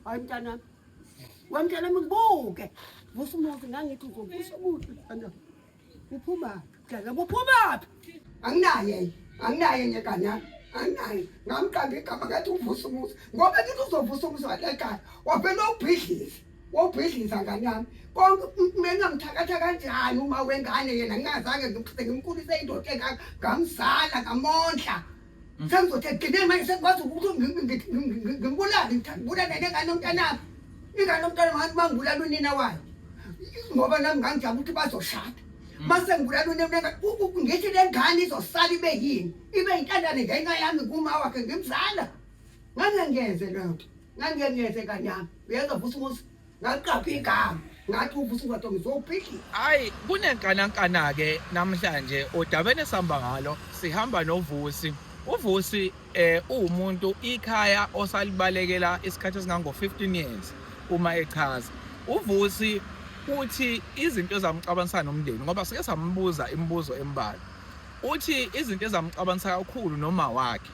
Hayi mntanami. Wemntanami ngibuke. Vusa umuzi ngangithi uzovusa umuzi mntanami. Uphumaphi? Mntanami uphumaphi? Anginaye, anginaye ngekanyana. Anginaye. Ngamqamba igama ngathi uvusa umuzi. Ngoba ngithi uzovusa umuzi wale ekhaya. Wavele wawubhidliza. Wawubhidliza ngane yami. Konke mina ngithakatha kanjani uma wengane yena ngingazange ngimkhulise indoda engaka ngamzala ngamondla. Sengizothi ekugcineni manje sengikwazi ukuthi ngimbulale ngibulale nengane yomntanami. Ingane yomntana wami bangibulala unina wayo. Ngoba nami ngangijabula ukuthi bazoshada. Mase ngibulala unina wengane ngithi le ngane izosala ibe yini? Ibe intandane ngenxa yami kuma wakhe ngimzala. Ngangengenze leyo nto. Ngangengenze ngane yami. Uyezwa vusa umuzi? Ngaqapha igama. Ngathi uvusa umuzi ngizowubhidliza. Ayi kunenkanankana ke namhlanje odabeni esihamba ngalo sihamba noVusi. UVusi eh uwumuntu ikhaya osalibalekela isikhathi esingango 15 years uma echaza. UVusi uthi izinto ezamxabanisa nomndeni ngoba sike sambuza imibuzo embalwa. Uthi izinto ezamxabanisa kakhulu noma wakhe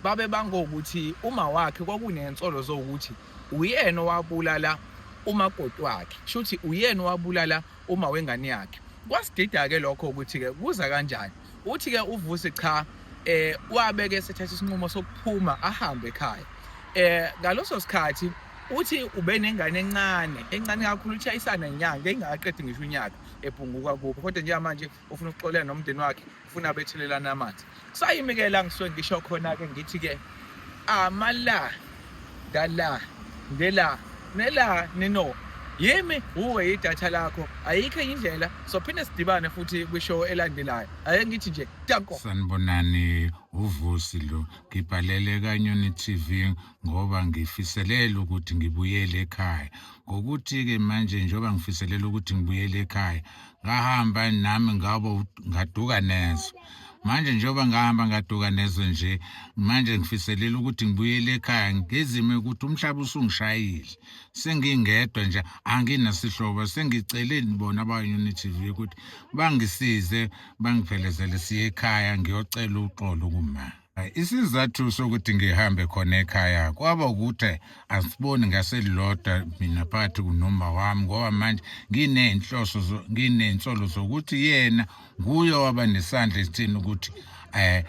babe bangokuthi uma wakhe kwakunensolo zokuthi uyena owabulala umakoti wakhe shuthi uyena owabulala uma wengane yakhe kwasidida-ke lokho ukuthi-ke kuza kanjani uthi-ke uvusi cha eh wabeke sethatha isinqumo sokuphuma ahambe ekhaya eh ngaloso sikhathi uthi ube nengane encane encane kakhulu utshayisana nenyanga engakaqedi ngisho unyaka ebhunguka kubo kodwa njengamanje ufuna ukuxolela nomndeni wakhe ufuna bethelelana amanzi kusayimi-ke la ngisuke ngisho khona-ke ngithi-ke amala ngala ngela nela nino yimi uwe idatha lakho ayikho enye indlela sophinde sidibane futhi kwishow elandelayo ake ngithi nje danko. Sanibonani uVusi lo ngibhalele kaNyoni TV ngoba ngifiselela ukuthi ngibuyele ekhaya ngokuthi-ke manje njengoba ngifiselela ukuthi ngibuyele ekhaya ngahamba nami ngabo ngaduka nezwe manje njengoba ngahamba ngaduka nezwe nje manje ngifiselela ukuthi ngibuyele ekhaya ngizime ukuthi umhlaba usungishayile sengingedwa nje anginasihlobo sengicele bona aba-unity TV ukuthi bangisize bangiphelezele siye ekhaya ngiyocela uxolo kuma. Isizathu sokuthi ngihambe khona ekhaya kwaba ukuthi asiboni ngaselilodwa mina phakathi kunoma wami ngoba manje nginey'nhloso nginey'nsolo zokuthi yena nguye owaba nesandla esitheni ukuthi eh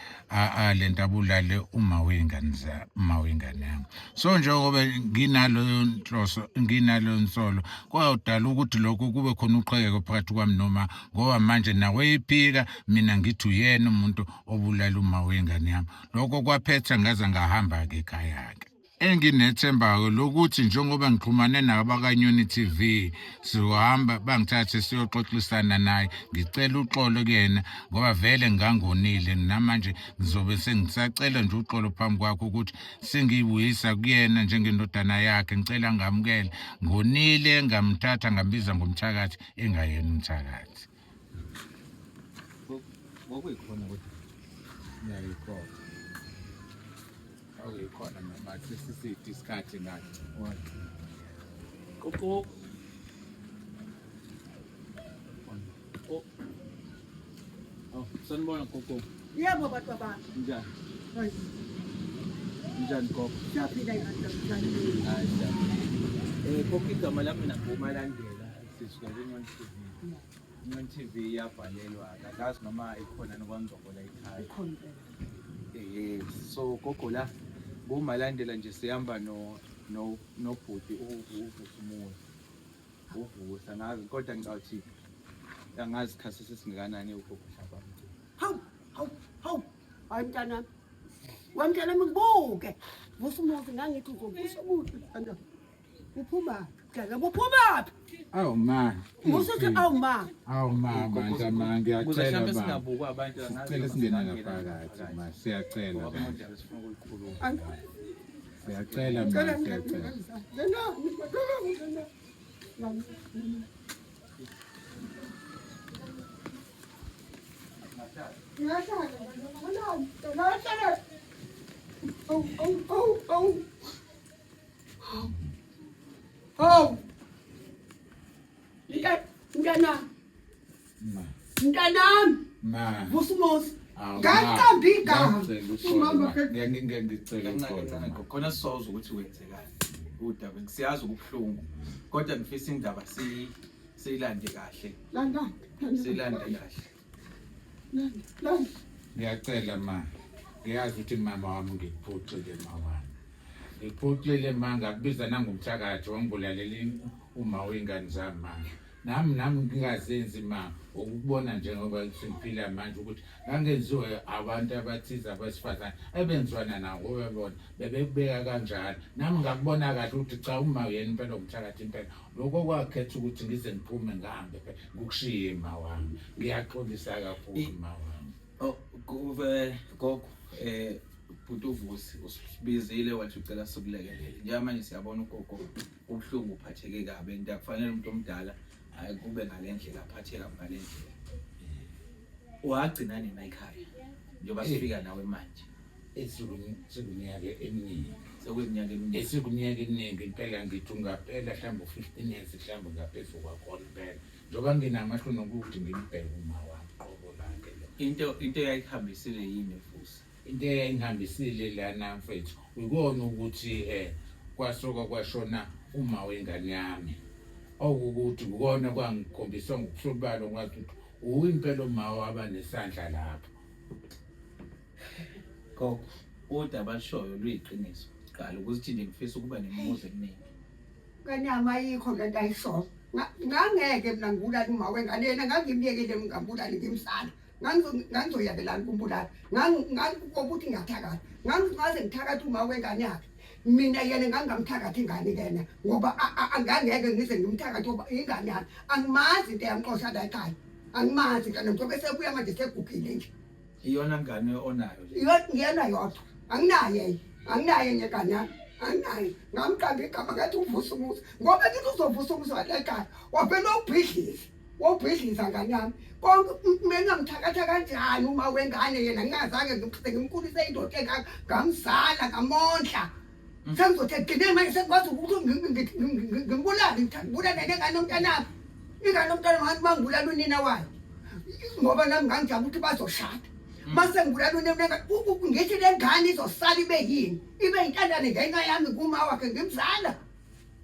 lento abulale uma wengane za uma wengane yami so njengoba nginaloyo nhloso nginaloyo nsolo kwawudala ukuthi lokho kube khona uqhekeko phakathi kwami noma ngoba manje nawe eyiphika mina ngithi uyena umuntu obulala uma wengane yami lokho kwaphetha ngaze ngahamba-ke ekhaya-ke enginethemba-ke lokuthi njengoba ngixhumane nabakanyoni TV sizohamba bangithathe siyoxoxisana naye ngicela uxolo kuyena ngoba vele ngangonile namanje ngizobe sengisacela nje uxolo phambi kwakho ukuthi sengiyibuyisa kuyena njengendodana yakhe ngicela ngamukele ngonile ngamthatha ngambiza ngomthakathi engayena umthakathi Kwakuyikhona kodwa ngiyayikhona. Kwakuyikhona noma sesiside isikhathi ngathi. Koko. Oh. Oh, sanibona gogo. Yebo bantu abantu. Njani? Hayi. Njani gogo? Siyaphila ingane njani? Hayi siyaphila. Eh gogo igama lami mina nguMalandela sisuka kwiNcwani TV. INcwani TV iyabhalelwa akazi noma ikhona nokwaNgcobo la ekhaya. Ikhona impela. Eh so gogo la nguMalandela nje sihamba no no nobhuti uVusumuzi. Uvusa angazi kodwa ngicabanga angazi isikhathi sesingakanani ugogo Hlaba. Hawu, hawu, hawu. Hayi mntanami. Wemntanami ngibuke. Vusa umuzi ngangithi uzovusa umuzi mntanami. Uphumaphi? Mntanami uphumaphi? Awu ma. Musuthi awu ma. Awu ma bandla ma Ukuze ngiyacela mhlawumbe ba. singabukwa abantu angazi Sicela noma singene singangena ngaphakathi ma siyacela Ngoba ba. kunodaba esifuna ukulikhuluma. Siyacela ma Ngicela siyacela. ngenani, ngenani. Ngiyahlala, awu, awu, awu, awu. Hawu. Mntanami. Mntanami. Ma. Vusa umuzi. Awu, ma. Ngaqamba igama. Ngiyacela uxolo, Umama ma. Ngiyacela uxolo, ma. Khona sizoza ukuthi wenzekani. Udaba siyazi ukubuhlungu kodwa ngifisa indaba si siyilande kahle. Landa. Siyilande kahle. Landa. Landa. Ngiyacela ma. Ngiyazi ukuthi mama wami ngikuphucile ma wami. Ngikuphucile ma ngakubiza nangumthakathi wangibulalela uma wengane zami ma. Nami ngingazenzi ma ukubona njengoba sengiphila manje ukuthi ngangenziwe abantu abathize abesifazane ebenzwana nabo bebona bebekubeka kanjalo. Nami ngakubona kahle ukuthi cha uma yena impela umthakathi impela. Lokho kwakhetha ukuthi ngize ngiphume ngihambe ngikushiye ma wami. Ngiyaxolisa kakhulu ma wami. Oh, kuve gogo bhuti uVusi usibizile wathi ucela sikulekelele. Njengamanje siyabona ugogo ubuhlungu uphatheke kabi and akufanele umuntu omdala hayi kube ngale ndlela aphatheka ngale ndlela. Wagcina nini ekhaya? Njengoba sifika nawe manje. Esikuminyaka eminingi. Sekuyiminyaka eminingi. Esikuminyaka eminingi impela ngithi ungaphela mhlawumbe u-15 years mhlawumbe ngaphezulu kwakhona impela. Njengoba nginamahloni okuthi ngimbheke uma wami qobo lakhe lo. Into eyayihambisile yini Vusi? Into eyayingihambisile lana mfethu ikona ukuthi kwasuka kwashona uma wengane yami. Okuwukuthi kukona kwangikhombisa ngokusobala ngathi ukuthi uyimpela uma waba nesandla lapho. Gogo, udaba alishoyo luyiqiniso. Qala ukuthi nje ngifisa ukuba nemibuzo eminingi. Kanyama ayikho lento ayishoyo. Ngangeke mina ngibulale uma wengane yena ngangimyekele ngingambulali ngimsala. Ngangizoyabelana kumbulala. Ngangokuthi ngiyathakatha. Ngangaze ngithakathe uma wengane yakhe. Mina yena ngangamthakathi ingane kena ngoba angangeke ngize ngimthakathe ngoba ingane yami. Angimazi into eyamxosha la ekhaya. Angimazi ngane njengoba esebuya manje segugile nje. Iyona ngane onayo le. Ngiyena yodwa. Anginaye. Anginaye ngegane yami. Anginaye. Ngamqamba igama ngathi uvusa umuzi. Ngoba ngithi uzovusa umuzi wala ekhaya. Wavele wawubhidliza. Wawubhidliza ngane yami. Konke mina ngimthakatha kanjani uma wengane yena ngingazange ngimkhulise indoda engaka ngamzala ngamondla. Sengizothi ekugcineni manje sengikwazi ukuthi ngimbulale ngibulale nengane yomntanami. Ingane yomntwana wami mangibulala unina wayo. Ngoba nami ngangijabula ukuthi bazoshada. Mase ngibulala unina ngithi le ngane izosala ibe yini? Ibe intandane ngenxa yami kuma wakhe ngimzala.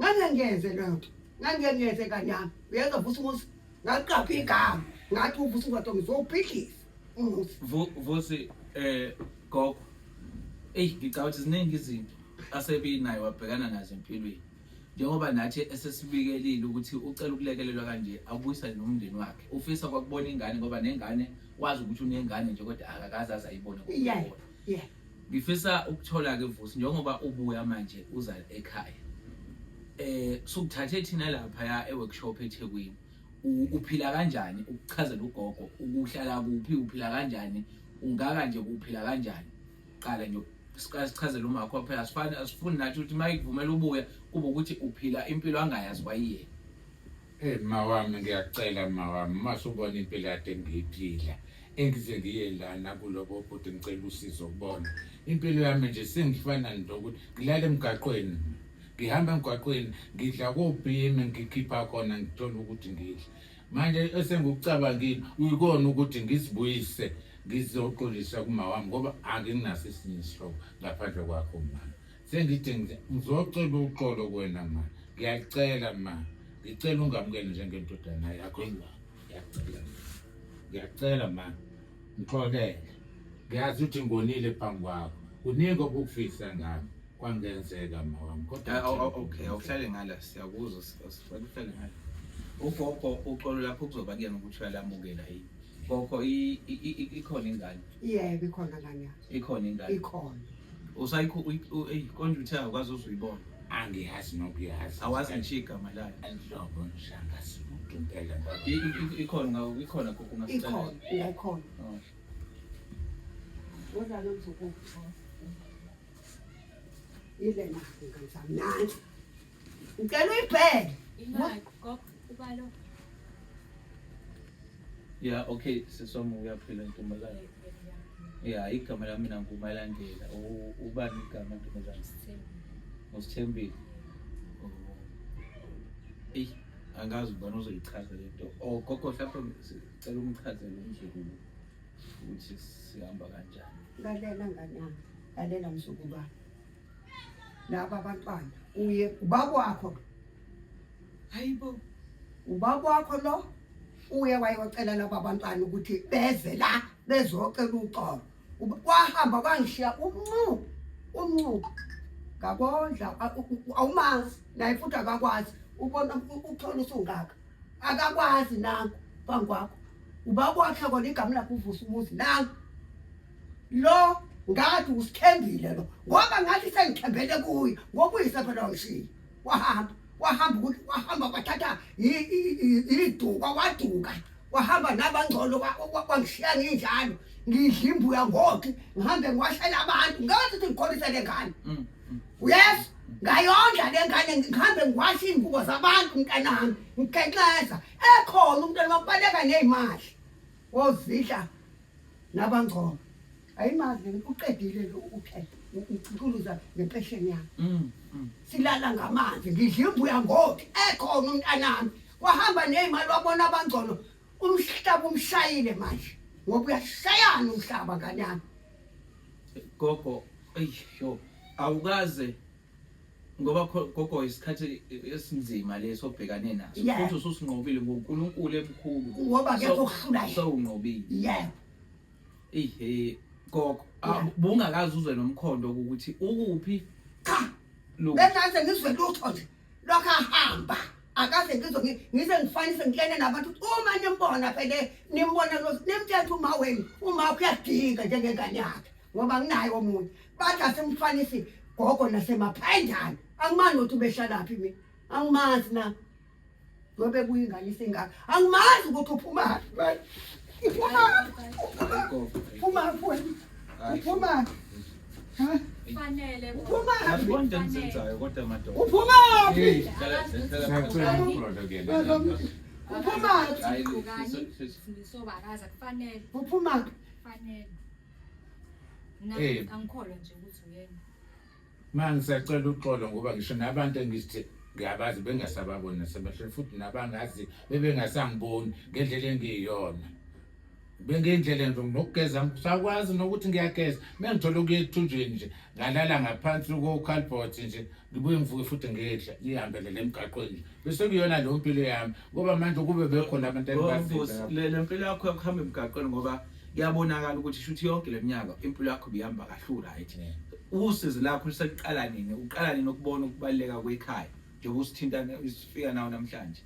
Ngangengenze leyo nto. Ngangengenze ngane yami. Uyezwa Vusi umuzi? Ngaqapha igama. Ngathi uVusi wathi ngizowubhidliza umuzi. Vusi gogo. Eyi ngicabanga ukuthi ziningi izinto asebinayo wabhekana nazo empilweni. Njengoba nathi esesibikelile ukuthi ucela ukulekelelwa kanje abuyisane nomndeni wakhe. Ufisa kwakubona ingane ngoba nengane wazi ukuthi unengane nje kodwa akakaze aze ayibone ngokubona. Ngifisa ukuthola ke Vusi njengoba ubuya manje uza ekhaya. Sukuthathe thina lapha ya e-workshop eThekwini. Uphila kanjani ukuchazela ugogo ukuhlala kuphi uphila kanjani ungaka nje uphila kanjani? Qala nje sichazele umakho phela asifani asifuni nathi ukuthi mayikuvumela ubuya kube ukuthi uphila impilo angayazi kwayiyena. Ma wami ngiyacela ma wami mase ubona impilo kade ngiyiphila engize ngiye lana kulobo bhuti ngicela usizo kubona. Impilo yami nje sengifana nokuthi ngilala emgaqweni. Ngihamba emgwaqweni ngidla kobhimi ngikhipha khona ngithola ukuthi ngidle. Manje esengikucabangile uyikona ukuthi ngizibuyise ngizoxolisa kuma wami ngoba anginaso esinye isihlobo ngaphandle kwakho ma. Sengithi ngizocela uxolo kuwena ma. Ngiyacela ma. Ngicela ungamukele njengendodana yakho ma. Ngiyacela. Ngiyacela ma. Ngixolele. Ngiyazi ukuthi ngonile phambi kwakho. Kuningi obukufisa ngami. Kwangenzeka ma wami kodwa Okay, awuhlale ngala siyakuzwa uhlale ngala. Ugogo uxolo lapho kuzoba kuyena ukuthi uyalamukela yini. Gogo ikhona ingane. Yebo ikhona ngane yami. Ikhona ingane. Ikhona. Usayikho ey konje uthe awukwazi uzuyibona. Angiyazi nokuyazi. Awazi ngisho igama layo. Nhlobo nje angazi lutho impela. Ikhona ngawo ikhona gogo ungasicela. Ikhona, ikhona. Woza lo mzukulu. Ile na ngane zami nansi. Ngicela uyibheke. Imali gogo ubalo. Yeah, okay, siswami uyaphila ntombazane. Yeah, igama lami mina nguMalandela. Ubani igama ntombazane? Usithembile. Eyi, angazi ubani ozoyichaza le nto. Oh, gogo mhlawumbe sicela umchazele umzukulu ukuthi sihamba kanjani. Lalela ngane yami, lalela mzukulwane. Laba abantwana uye ubaba wakho. Hayibo. Ubaba wakho lo uye wayocela laba abantwana ukuthi beze la bezocela uxolo. Wahamba kwangishiya umncu umncu ngakondla awumazi naye futhi akakwazi ubona uxolo usungaka akakwazi nangu phambi kwakho ubaba wakhe kona igama lakhe uvusa umuzi nangu lo ngathi usithembile lo ngoba ngathi sengithembele kuye ngoba uyise phela wangishiya wahamba wahamba ukuthi wahamba kwathatha iduka waduka wahamba nabangcono wangishiya nginjalo ngidla imbuya ngothi ngihambe ngiwashela abantu ngathi ukuthi ngikholise le ngane uyezwa ngayondla le ngane ngihambe ngiwashe iy'ngubo zabantu mntanami ngigenxeza ekhona umntwana wakubaleka ney'mali wozidla nabangcono ayimazi uqedile lo ukhetha ucikuluza ngempesheni yami silala ngamanzi ngidla imbuya ngothi ekhona umntanami wahamba ney'mali wabona abangcono umhlaba umshayile manje ngoba uyashayana umhlaba ngane yami. Gogo, eyi yo, awukaze ngoba gogo isikhathi esinzima leso obhekane naso futhi ususinqobile ngoNkulunkulu emkhulu ngoba akekho okuhlula yena sewunqobile. Yebo. Ehe gogo, bungakaze uzwe nomkhondo ukuthi ukuphi? Cha. Bengaze ngizwe lutho nje. Lokho ahamba akaze ngizwe ngize ngifanise ngilene nabantu ukuthi uma nimbona phele nimbona nimtshela ukuthi uma wenu uma uyadinga njengengane yakhe ngoba nginaye omunye bathi asimfanisi gogo nasemaphandlana angimani ukuthi ubehlalaphi mina angimazi na ngoba ebuya ingane isingaka angimazi ukuthi uphumaphi uphumaphi uphumaphi wena uphumaphi Fanele. Uphumaphi Yabona into enizenzayo kodwa madoda. Uphumaphi Siyacela uxolo ke. Uphumaphi Hayi, Ngisobakaza kufanele. Uphumaphi Fanele. Mina angikholwa nje ukuthi uyena. Ma ngisacela uxolo ngoba ngisho nabantu engithi ngiyabazi bengasababoni nasemehlweni futhi nabangazi bebengasangiboni ngendlela engiyiyona. Bengiyindlela nje nokugeza ngisakwazi nokuthi ngiyageza. Mengithola ukuya ethunjini nje ngalala ngaphansi ko-cardboard nje ngibuye ngivuke futhi ngidle ngihambelele emgaqweni nje. Bese kuyona leyo mpilo yami ngoba manje kube bekhona abantu engibaziyo. Le mpilo yakho yokuhamba emgaqweni ngoba kuyabonakala ukuthi shuthi yonke le minyaka impilo yakho ibihamba kahle right. Usizi lakho lisekuqala nini? Uqala nini ukubona ukubaluleka kwekhaya njengoba usithinta sifika nawo namhlanje?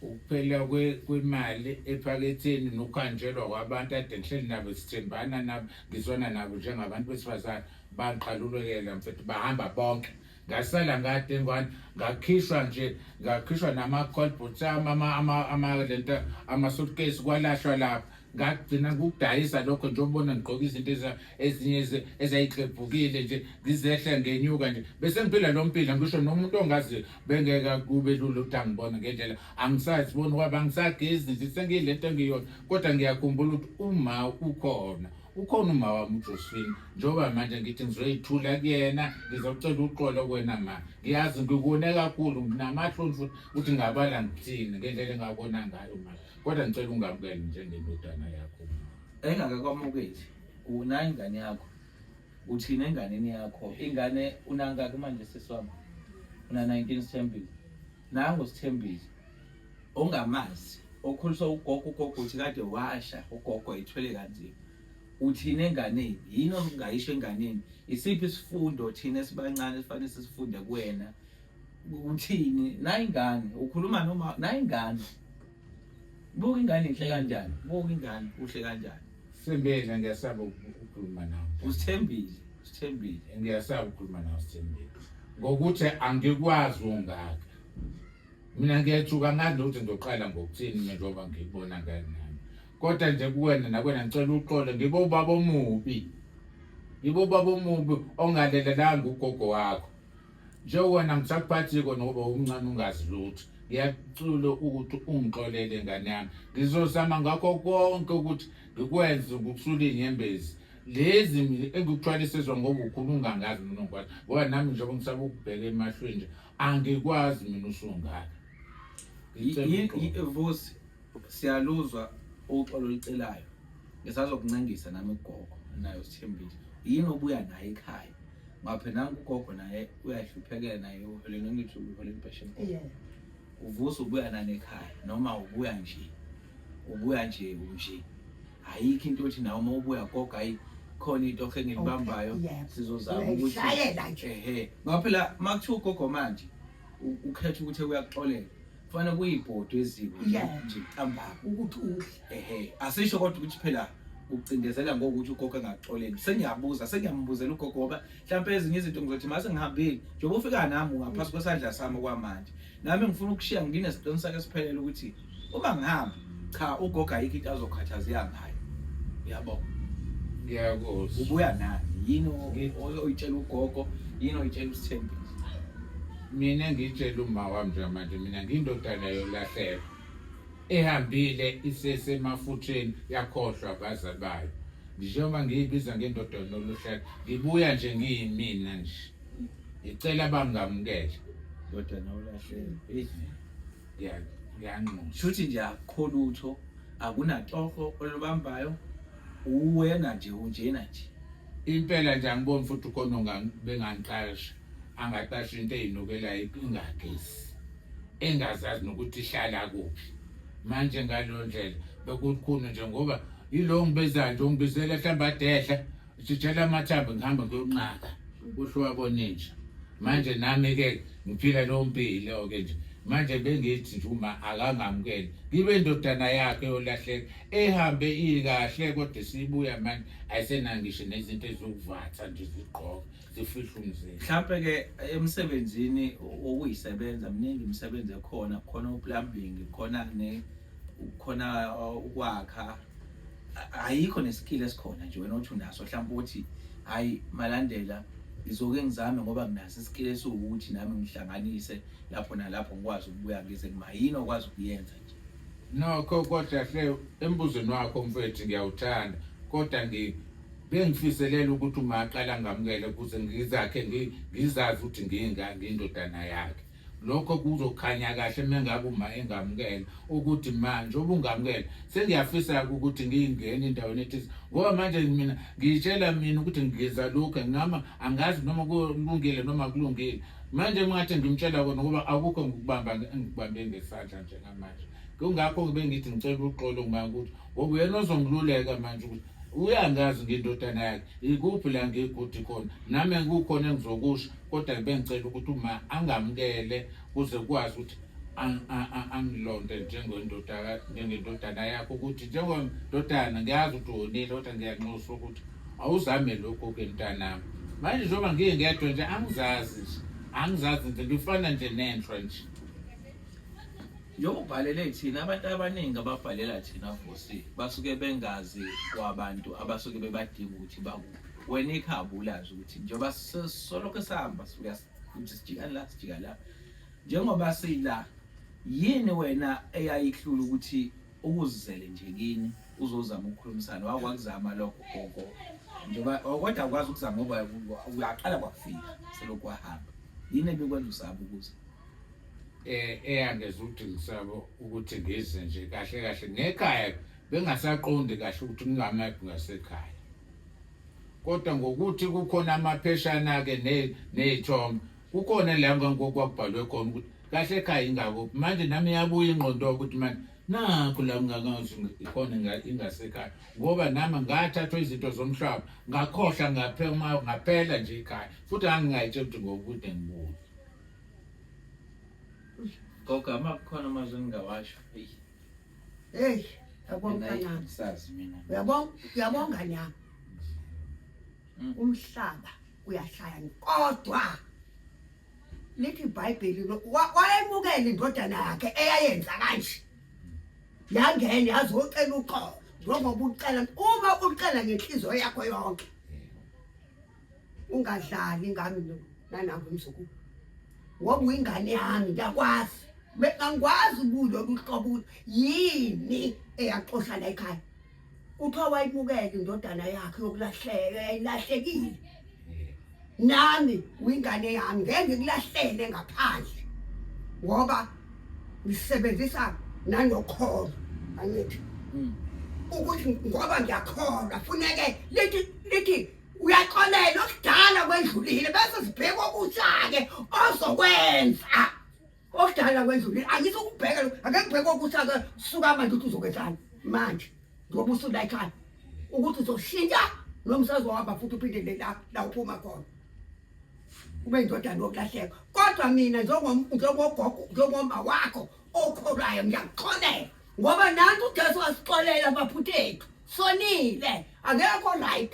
Ukuphela kwemali ephaketheni nokuhanjelwa kwabantu ade ngihleli nabo sithembana nabo ngizwana nabo njengabantu besifazane bangiqalulekela mfethu bahamba bonke ngasala ngade ngwane ngakhishwa nje ngakhishwa nama-callbots ami lento ama-suitcase kwalahlwa lapha ngagcina ngukudayisa lokho nje ubona ngigqoka izinto ezinye ezayixebhukile nje ngizehle ngenyuka nje bese ngiphila lo mpilo ngisho nomuntu ongazi bengeke kube lula ukuthi angibone ngendlela angisazi bona kwaba angisagezi nje sengiyilento engiyona kodwa ngiyakhumbula ukuthi uma ukhona ukhona uma wami uJosephine njengoba manje ngithi ngizoyithula kuyena ngizocela uxolo kuwena ma ngiyazi ngikune kakhulu nginamahloni futhi ukuthi ngabala ngithini ngendlela engakona ngayo ma Kodwa ngicela ungamukele njengendodana yakho. Engakakwamukeli unayo ingane yakho uthini enganeni yakho ingane unangaki manje sisi wami una 19 Sithembile nangu Sithembile ongamazi okhuliswa ugogo ugogo uthi kade washa ugogo ethwele kanzima uthini enganeni yini ongayisho enganeni isiphi isifundo thina esibancane esifanele sisifunde kuwena uthini nayi ingane ukhuluma noma nayi ingane buka ingane inhle kanjani buka ingane uhle kanjani Sembele ngiyasaba ukukhuluma nawe. Usithembile, usithembile. Ngiyasaba ukukhuluma nawe Sithembile. Ngokuthi angikwazi ungaka. Mina ngiyethuka ngazi ukuthi ngizoqala ngokuthini mina njengoba ngikubona ngani nami. Kodwa nje kuwena nakwena ngicela uxolo ngibe ubaba omubi. Ngibe ubaba omubi ongalelelanga ugogo wakho. Nje wena ngisakuphathi kona ngoba umncane ungazi lutho. Ngiyakucula ukuthi ungixolele ngane yami. Ngizozama ngakho konke ukuthi ngikwenze ngokusula iy'nyembezi lezi engikuthwalise zona ngoba ukhulu ungangazi mina ungikwazi ngoba nami njengoba ngisaba ukubheka emahlweni nje angikwazi mina usungaka. Vusi siyaluzwa uxolo olucelayo ngisazokuncengisa nami ugogo nayo sithembile yini obuya naye ekhaya. Ngaphe nangu ugogo naye uyahluphekela naye uholeni ngithi uhola impesheni. Yebo. Uvusa ubuya nani ekhaya noma ubuya nje. Ubuya nje unje. Ayikho into othi nawe uma ubuya gogo ayi khona into okhe ngilibambayo Yebo. sizozama ukuthi Uyayishayela nje. ehe. Ngoba phela makuthiwa ugogo manje ukhetha ukuthi uyakuxolela. Kufanele kuyibhodwe eziko nje Yebo. nje ntambama. Ukuthi udle. Ehe, asisho kodwa ukuthi phela ucindezela ngokuthi ugogo engakuxoleli. Sengiyabuza, sengiyambuzela ugogo ngoba mhlawumbe ezinye izinto ngizothi mase ngihambile, njengoba ufika nami ungaphansi kwesandla sami okwamanje. Nami ngifuna ukushiya nginesiqiniseko esiphelele ukuthi uma ngihamba, cha ugogo ayikho into azokhathazeka ngayo. Uyabo? Ngiyakuzwa. Ubuya nani? Yini oyitshela ugogo? Yini oyitshela uSithembiso? Mina ngitshela uma wami njengamanje mina ngiyindodana yolahleko ehambile isesemafutheni yakhohlwa abazali bayo. Njengoba ngiyibiza ngendodana yoluhleko ngibuya nje ngiyimina nje. Ngicela bangamukele. Ndodana yolahleko. Eish. Ngiyanxusa. Shuthi nje akukho lutho, akunatoho olubambayo, uwena nje unjena nje. Impela nje angiboni futhi ukhona bengangiqasha angaqasha into eyinukelayo ingagesi engazazi nokuthi ihlala kuphi. Manje ngaleyo ndlela bekukhona nje ngoba yilo ngibiza nje ungibizela mhlawumbe adehla jijela amathambo ngihambe ngiyonqaka kusho wabona nje. Manje nami-ke ngiphila leyo mpilo-ke nje manje bengithi nje uma akangamukeli ngibe indodana yakhe yolahleka ehambe ikahle kodwa sibuya manje ayisenayo ngisho nezinto ezokuvatha nje zigqoke zifihle umzimba. Mhlampe ke emsebenzini wokuyisebenza miningi imisebenzi ekhona, khona uplumbing, khona ne khona ukwakha, ayikho neskill esikhona nje wena othi unaso mhlawumbe uthi hayi Malandela ngizoke ngizame ngoba nginaso iskill esiwukuthi nami ngihlanganise lapho nalapho ngikwazi ukubuya ngize kuma yini okwazi ukuyenza nje. Nokho kodwa hle embuzweni wakho mfethu ngiyawuthanda kodwa bengifiselela ukuthi uma aqala ngamukele ukuze ngizakhe ngizazi ukuthi ngiyindodana yakhe. Lokho kuzokhanya kahle mengabe uma engamukela ukuthi manje ubungamukela sengiyafisa ukuthi ngingene endaweni ethize ngoba manje mina ngiyitshela mina ukuthi ngiza lokho ngama angazi noma kulungile noma kulungile manje ngathi ngimtshela kona ngoba akukho ngikubamba ngikubambe ngesandla njengamanje. Kungakho bengithi ngicela uxolo kuma ukuthi ngoba uyena ozongiluleka manje ukuthi uyangazi ngindodana yakhe ikuphi la ngigudi khona nami kukhona engizokusho kodwa bengicela ukuthi uma angamukele kuze kwazi ukuthi angilonde njengendodana njengendodana yakho ukuthi njengendodana ngiyazi ukuthi wonile kodwa ngiyanxusa ukuthi awuzame lokho ke mntanami. Manje njengoba ngingedwa nje angizazi nje angizazi nje ngifana nje nenhlwa nje. Njengoba ubhalele thina abantu abaningi ababhalela thina Vusi basuke bengazi kwabantu abasuke bebadinga ukuthi bakuphi. Wena ikhaba ulazi ukuthi njengoba solokhu sihamba sibuya ukuthi sijika la sijika la. Njengoba sila yini wena eyayihlula ukuthi ukuzizele nje kini uzozama ukukhulumisana wakwakuzama lokho gogo njengoba kodwa akwazi ukuzama ngoba uyaqala kwakufika selokhu wahamba yini ebikwenza usaba ukuza Eyangeza ukuthi ngisaba ukuthi ngize nje kahle kahle nekhaya bengasaqondi kahle ukuthi ngingamaphi ngasekhaya kodwa ngokuthi kukhona amapheshana-ke ney'thombe kukhona la kwakubhalwe khona ukuthi kahle ekhaya ingakuphi manje nami iyabuya ingqondo ukuthi manje nakhu la ngingakazi ikhona ingasekhaya ngoba nami ngathathwa izinto zomhlaba ngakhohlwa ngaphela nje ikhaya futhi angingayitshela ukuthi ngokude ngibuye. Gogo ama kukhona amazwi engingawasho. Hey. Hey, yabona mntanami. Sazi mina. Uyabonga, uyabonga nyama. Umhlaba uyahlaya kodwa lithi iBhayibheli wayemukela indodana yakhe eyayenza kanje. Yangena yazocela uxolo njengoba ucela uma ucela ngenhliziyo yakho yonke. Ungadlali ngami nanangu umzukulu. Ngoba uyingane yami ngiyakwazi. Angikwazi kulolu hlobo ukuthi yini eyaxosha la ekhaya. Kuthiwa wayimukela indodana yakhe yokulahleka yayilahlekile. Nami uyingane yami ngeke ngikulahlele ngaphandle ngoba ngisebenzisa nanokholo angithi ukuthi ngoba ngiyakholwa funeke lithi lithi. Uyaxolela okudala kwendlulile bese sibheka okusha-ke ozokwenza. Okudala kwendlulile angithi ukubheka ake ngibheke okusha-ke suka manje ukuthi uzokwenzani manje ngoba usula ekhaya ukuthi uzoshintsha noma usazohamba futhi uphindele la la uphuma khona. Ube indodana yokulahleka. Kodwa mina njengogogo njengoma wakho okholwayo ngiyakuxolela ngoba nanti uJesu wasixolela amaphutha ethu. Sonile akekho right.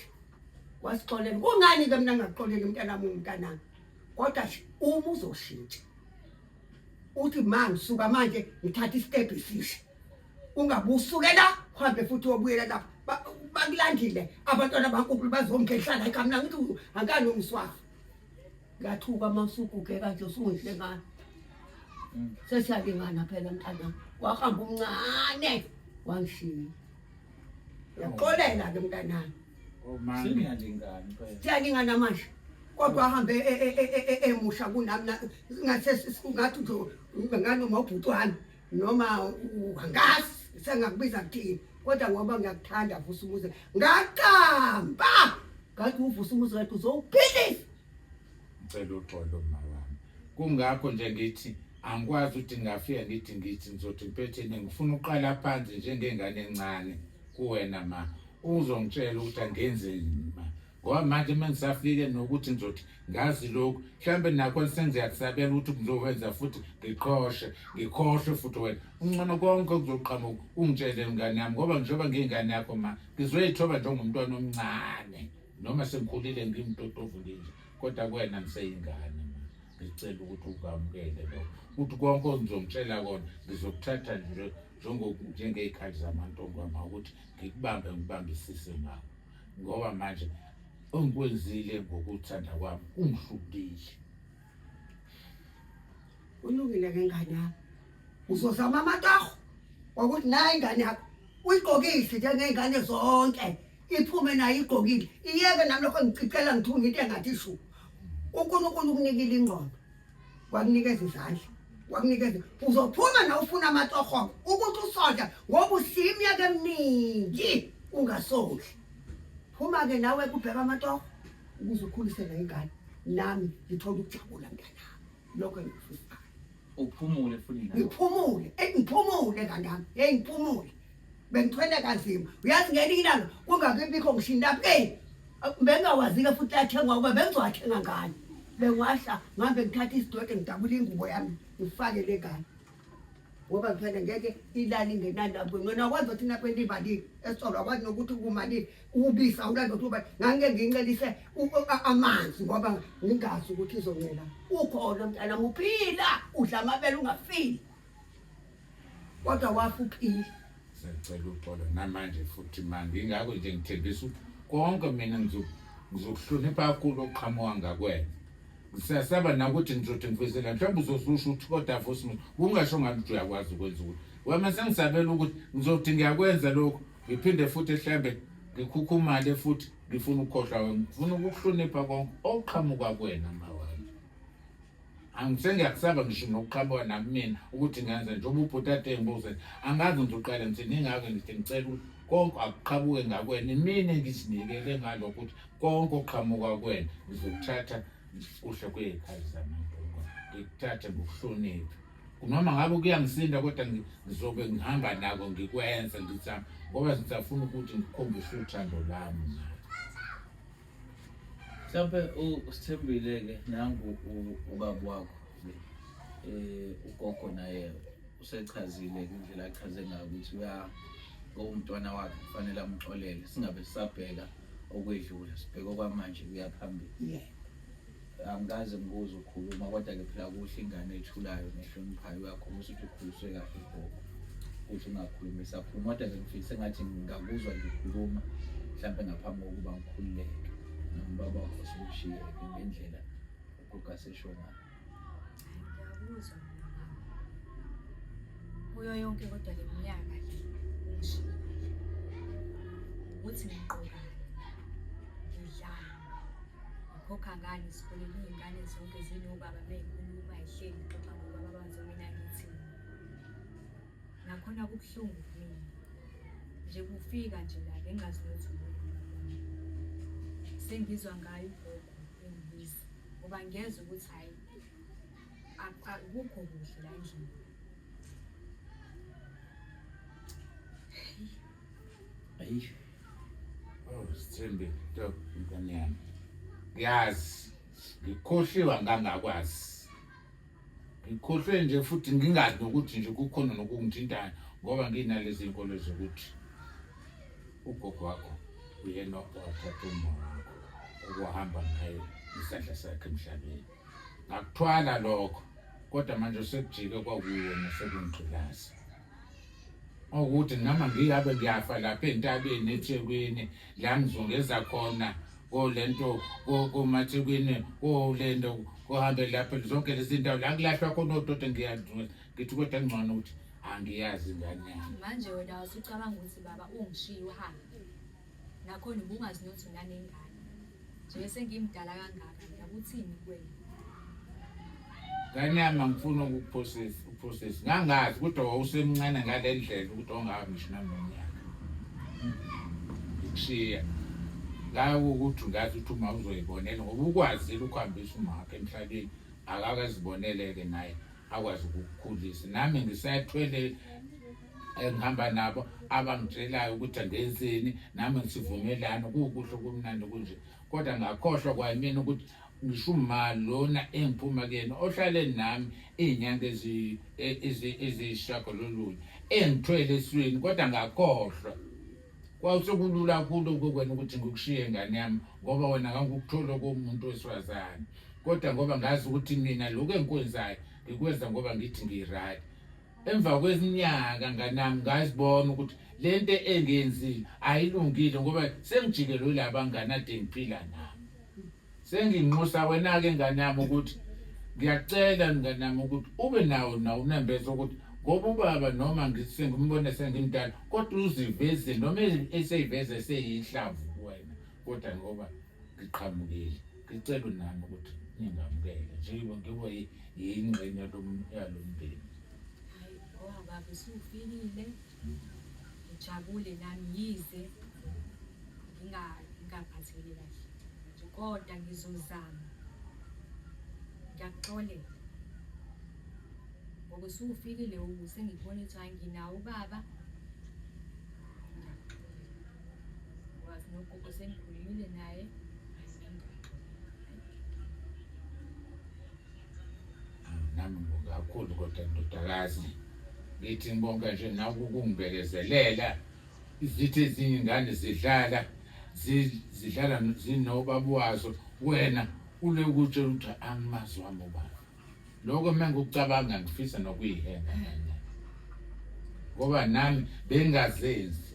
Wasixolela. Kungani ke mina ngingakuxoleli mntanami umntanami? Kodwa uma uzoshintsha uthi ma ngisuka manje ngithatha istep esisha ungabe usukela uhambe futhi uyobuyela lapha bakulandile abantwana bankulu bazongehlala ekhaya mina ngithi angani umswazi ngathuka uma usuguge kanje usungihle ngani sesiyalingana phela mntanami wahamba umncane wangishiya uyaxolela ke mntanami. Oh manje Singiyalingana impela. Siyalingana manje kodwa ahambe emusha kunami ngathi ungathi nje nganoma ubhuti wami noma angazi sengakubiza kuthini kodwa ngoba ngiyakuthanda vusa umuzi ngaqamba ngathi uvusa umuzi wethu uzowuphilisa. Ngicela uxolo mama wami. Kungakho nje ngithi angikwazi ukuthi ngingafika ngithi ngizothi ngiphethe ngifuna ukuqala phansi njengengane encane kuwena ma uzongitshela ukuthi angenzeni ma ngoba manje uma ngisafike nokuthi ngizothi ngazi lokhu mhlawumbe nakho sengiyakusabela ukuthi ngizokwenza futhi ngiqhoshe ngikhohlwe futhi wena ungcono konke okuzoqhamuka ungitshele ngane yami ngoba njengoba ngiyingane yakho ma ngizoyithoba njengomntwana omncane noma sengikhulile ngimtotovu nje kodwa kuwena ngiseyingane ma ngicela ukuthi ukamukele lokho ukuthi konke ongizongitshela kona ngizokuthatha nje njengey'khathi zamantombama ukuthi ngikubambe ngibambisise ngakho ngoba manje engikwenzile ngokuthanda kwami kungihlulile. Kulungile ke ngane yami uzozama amataho wakuthi nayi ingane yakho uyigqokise njengey'ngane zonke iphume nayo igqokile iyeke nami lokho ngicicela ngithunga into engathi shu. uNkulunkulu ukunikile ingqondo wakunikeza izandla wakunikeza uzophuma na ufuna amatoho ukuthi usondla ngoba ushiya iminyaka eminingi ungasondli. Phuma ke nawe kubheka amatoho ukuze ukhulise le ingane nami ngithola ukujabula mntanami lokho engikufisayo. Uphumule futhi nawe. Ngiphumule, ngiphumule ngane hey ngiphumule. Bengithwele kanzima. Uyazi ngelinye ilanga kungakubikho ngisho lapho hey bengawazi ke futhi athengwa kuba bengizowathenga ngani. Bengiwasha ngihambe ngithatha isidwede ngidabula ingubo yami ngifake le ngane. Ngoba phela ngeke ilali ingenandaba. Ngona akwazi ukuthi nakwenta ibalile esitolo akwazi nokuthi kumalile ubisa ulanda ukuthi uba ngangike ngincelise amanzi ngoba ngingazi ukuthi izoncela. Ukhona mntana uphila udla amabele ungafili. Kodwa wafa uphila. Siyacela uxolo namanje futhi manje ingakho nje ngithembisa ukuthi konke mina ngizokuhlonipha kakhulu okuqhamuka ngakwena. Siyasaba nakuthi ngizothi ngifisela mhlawumbe uzosusho ukuthi kodwa futhi ungasho ngathi ukuthi uyakwazi ukwenza ukuthi wena sengisabela ukuthi ngizothi ngiyakwenza lokho ngiphinde futhi mhlambe ngikhukhumale futhi ngifuna ukukhohlwa wena ngifuna ukukuhlonipha konke okuqhamuka kuwena mawami. Angisengiyakusaba ngisho nokuqhamuka nami mina ukuthi ngenze njengoba ubhuti ade ngibuze angazi ngizoqala ngithini ingakho ngithi ngicela ukuthi konke akuqhamuke ngakwena mina ngizinikele ngalokho ukuthi konke okuqhamuka kuwena ngizokuthatha kuhle kwey'khali zamantombazane ngikuthathe ngokuhlonipha noma ngabe kuyangisinda kodwa ngizobe ngihamba nako ngikwenza ngizama ngoba ngisafuna ukuthi ngikhombise uthando lami. Mhlawumbe usithembile-ke nangu ubaba wakho ugogo naye usechazile indlela achaze ngayo ukuthi uya ngowumntwana wakhe kufanele amxolele singabe sisabheka okwedlula sibheke okwamanje kuya phambili. Angikaze ngikuze ukhuluma kodwa-ke phela kuhle ingane ethulayo nehloniphayo uyakhombisa ukuthi ukhuliswe kahle ugogo ukuthi ungakhulumi sakhuluma kodwa-ke ngifise engathi ngingakuzwa nje ukhuluma mhlampe ngaphambi kokuba ngikhululeke noma ubaba wakho sewushiyeke ngendlela ugogo asesho ngayo. Ngiyakuzwa mina baba. Kuyo yonke kodwa le minyaka le ungishiyile ukuthi ngiqokani ngidlani ngikhokha ngani esikoleni iy'ngane zonke zinobaba mey'khuluma y'hleli ngixoxa ngobaba bazo mina ngithini. Nakhona kubuhlungu kumina nje kufika nje la bengazi nokuthi ubaba wami. Sengizwa ngayo ugogo engibiza ngoba ngiyezwa ukuthi hhayi akukho kuhle la endlini. Ayi. Oh, Sithembi, to mntwana yami. Ngiyazi ngikhohliwa ngangakwazi. Ngikhohlwe nje futhi ngingazi nokuthi nje kukhona nokungithintayo ngoba nginalezi nkolo zokuthi ugogo wakho uyena owathatha uma wakho okuhamba ngaye isandla sakhe emhlabeni. Ngakuthwala lokho kodwa manje sekujike kwakuwona sekungigqilaza. Ukuthi noma ngiyabe ngiyafa lapha entabeni eThekwini la ngizungeza khona kolento komaThekwini kolento kohambe lapha zonke lezi ndawo la kulahlwa khona odoti ngiyazungeza ngithi kodwa ngcono ukuthi angiyazi ingane yami. Manje wena wasucabanga ukuthi baba ungishiye uhambe. Nakhona ubungazi nokuthi unanengane. Nje sengimdala kangaka ngiyakuthini kuwena? Ngane yami angifuni ukukuphosisa uphosisa. Ngangazi kodwa wawusemncane ngale ndlela ukuthi ongaka ngisho nanonyaka. Ngikushiya. Ngawo ukuthi ngazi ukuthi uma uzoyibonela ngoba ukwazile ukuhambisa umama emhlabeni akakazibonele-ke naye akwazi ukukukhulisa. Nami ngisathwele engihamba nabo abangitshelayo ukuthi angenzeni nami ngisivumelana kukuhle kumnandi kunje kodwa ngakhohlwa kwayimina ukuthi ngisho uma lona engiphuma kuyena ohlale nami iy'nyanga eziyisishagalolunye engithwele eswini kodwa ngakhohlwa kwawusekulula kakhulu kukwena ukuthi ngikushiye ngane yami ngoba wena ngangikuthola komuntu wesifazane kodwa ngoba ngazi ukuthi mina lokhu engikwenzayo ngikwenza ngoba ngithi ngi-right Emva kweminyaka nganami ngazibona ukuthi lento engiyenzile ayilungile ngoba sengijikelwe laba ngane ade ngiphila nabo. Senginxusa wena-ke ngane yami ukuthi ngiyacela ngane yami ukuthi ube nawo nawo unembeza ukuthi ngoba ubaba noma sengimbone sengimdala kodwa uziveze noma eseyiveze seyinhlamvu kuwena kodwa ngoba ngiqhamukile ngicela nami ukuthi ningamukele nje ngibe yingxenye yalo mndeni. Hayi ngoba baba usufikile ngijabule nami yize ngingaphathekile kahle nje kodwa ngizozama ngiyakuxolela ngoba usufikile sengikubona ukuthi hayi nginawo ubaba Wazi nogogo sengikhulumile naye. Nami ngibonga kakhulu kodwa ndodakazi ngithi ngibonga nje nawe ukungibekezelela izithi ezinye ingane zidlala zidlala zinobaba wazo wena ule ukutshela ukuthi angimazi wami ubaba Lokho uma ngikucabanga ngifisa nokuyihenga nanye. Ngoba nami bengazenzi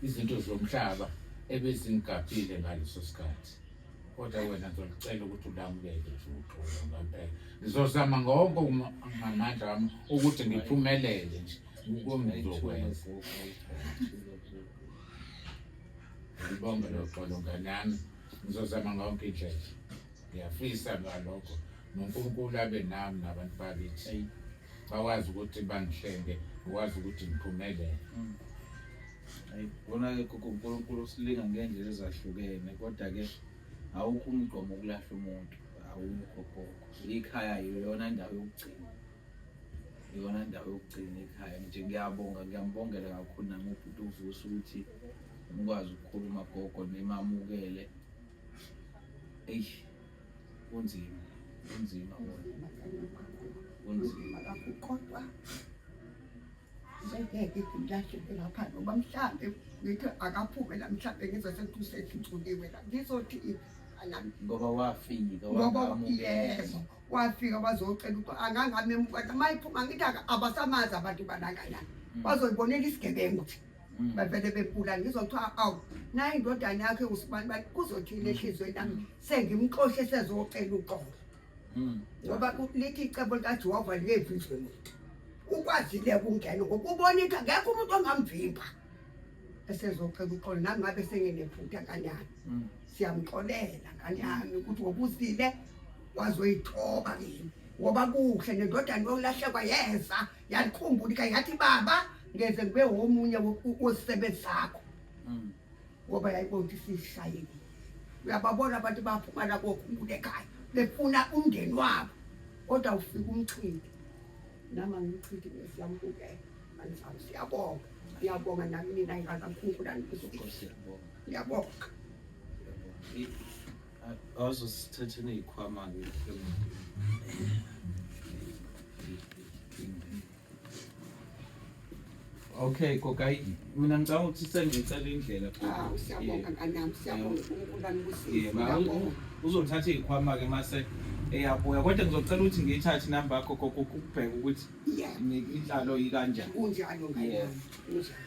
izinto zomhlaba ebezingigabhile ngaleso sikhathi. Kodwa wena ngizocela ukuthi ulamukele nje uxolo ngempela. Ngizozama ngonke amandla ami ukuthi ngiphumelele nje ngizokwenza. Ngibonge loxolo ngane yami. Ngizozama ngonke indlela. Ngiyafisa ngalokho noNkulunkulu abe nami nabantu bakithi bakwazi ukuthi bangihlenge ngikwazi ukuthi ngiphumelele. Ayi bona-ke gogo uNkulunkulu usilinga ngendlela ezahlukene kodwa-ke awukho umgqomo wokulahla umuntu awukho gogo ikhaya iyona ndawo yokugcina iyona ndawo yokugcina ikhaya nje ngiyabonga ngiyambongela kakhulu nami ubhuti uVusi ukuthi ngikwazi ukukhuluma gogo nimamukele Eish, kunzima, kunzima kona. Kunzima kakhulu kodwa ngeke ngilahleke lapha noma mhlambe ngithi akaphume la mhlambe ngizwe sekuthi usehluthuliwe la ngizothi anami Ngoba wafika ngoba wangamukela. yebo wafika wazocela ukuthi angangamemuka uma iphuma ngithi abasamazi abantu balanganani bazoyibonela isigebengu nje bavele bebulala ngizothiwa awu nayi indodana yakhe usibani bani kuzothini enhliziyweni yami sengimxoshe sezocela uxolo ngoba lithi icebo likaJehova liyevinjwe muntu ukwazile ukungena ngoba ubona into akekho umuntu ongamvimba esezocela uxolo nami ngabe senginephutha kanjani siyamxolela ngane yami ukuthi ngobuzile wazoyithoba kimi ngoba kuhle nendodana yokulahlekwa yeza yalikhumbula ikhaya yathi baba ngeze ngibe womunye wosisebenzi sakho ngoba yayibona ukuthi sishayekile. Uyababona abantu baphuma la kokhumbula ekhaya befuna umndeni wabo, kodwa ufika umchithe. Nami angimchithi, ngiyamukela. Angisabi, siyabonga, ngiyabonga nami nina ngikazankulunkulu anibusise. Ngiyabonga. Awuzosithatha ney'khwama-ke. Okay, gogo, ayi mina ngicabanga ukuthi sengicela indlela gogo. Hawu, siyabonga nganami, siyabonga, uNkulunkulu anibusise. Yebo, Ngiyabonga. uzothatha iy'khwama-ke mase eyabuya, kodwa ngizocela ukuthi ngiyithathe inamba yakho gogo ukubheka ukuthi Yebo. inhlalo ikanjani. Kunjalo nganami, Yebo. kunjalo.